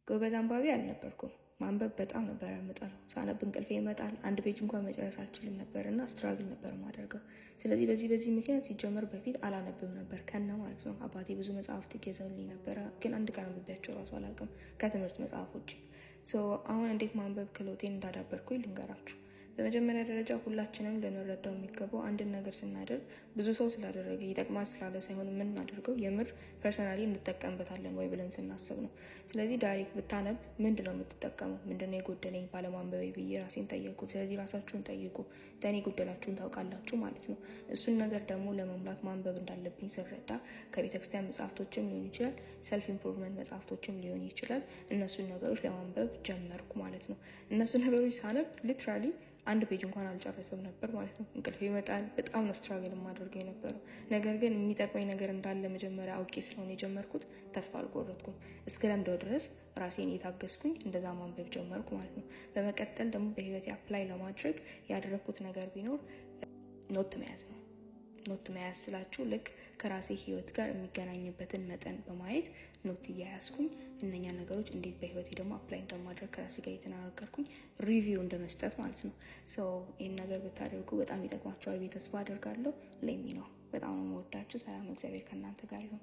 ጎበዝ አንባቢ አልነበርኩም። ማንበብ በጣም ነበር የምጠላው። ሳነብ እንቅልፌ ይመጣል። አንድ page እንኳን መጨረስ አልችልም ነበር እና struggle ነበር የማደርገው። ስለዚህ በዚህ ምክንያት ሲጀመር በፊት አላነብም ነበር ከነ ማለት ነው። አባቴ ብዙ መጽሐፍት ይገዛልኝ ነበረ፣ ግን አንድ ቀን አንብቤያቸው እራሱ አላውቅም ከትምህርት መጽሐፍ ውጭ። So አሁን እንዴት ማንበብ ክህሎቴን እንዳዳበርኩኝ ልንገራችሁ። በመጀመሪያ ደረጃ ሁላችንም ልንረዳው የሚገባው አንድን ነገር ስናደርግ ብዙ ሰው ስላደረገ፣ ይጠቅማል ስላለ ሳይሆን የምናደርገው የምር personally እንጠቀምበታለን ወይ ብለን ስናስብ ነው። ስለዚህ direct ብታነብ ምንድን ነው የምትጠቀመው? ምንድን ነው የጎደለኝ ባለማንበቤ ብዬ ራሴን ጠየቅኩት። ስለዚህ ራሳችሁን ጠይቁ። Then የጎደላችሁን ታውቃላችሁ ማለት ነው። እሱን ነገር ደግሞ ለመሙላት ማንበብ እንዳለብኝ ስረዳ ከቤተክርስቲያን መጽሐፍቶችም ሊሆን ይችላል፣ self improvement መጽሐፍቶችም ሊሆን ይችላል። እነሱን ነገሮች ለማንበብ ጀመርኩ ማለት ነው። እነሱን ነገሮች ሳነብ literally አንድ page እንኳን አልጨረስም ነበር ማለት ነው። እንቅልፍ ይመጣል። በጣም ነው struggle የማደርገው የነበረው። ነገር ግን የሚጠቅመኝ ነገር እንዳለ መጀመሪያ አውቄ ስለሆነ የጀመርኩት ተስፋ አልቆረጥኩም። እስክለምደው ድረስ ራሴን እየታገስኩኝ እንደዛ ማንበብ ጀመርኩ ማለት ነው። በመቀጠል ደግሞ በህይወቴ apply ለማድረግ ያደረግኩት ነገር ቢኖር note መያዝ ነው። Note መያዝ ስላችሁ ልክ ከራሴ ህይወት ጋር የሚገናኝበትን መጠን በማየት note እያያዝኩኝ እነኛ ነገሮች እንዴት በህይወቴ ደግሞ apply እንደማድረግ ከራሴ ጋር እየተነጋገርኩኝ review እንደመስጠት ማለት ነው። So ይህን ነገር ብታደርጉ በጣም ይጠቅማችኋል ብዬ ተስፋ አደርጋለሁ። ለሚ ነው። በጣም ነው የምወዳችሁ። ሰላም፣ እግዚአብሔር ከእናንተ ጋር ይሁን።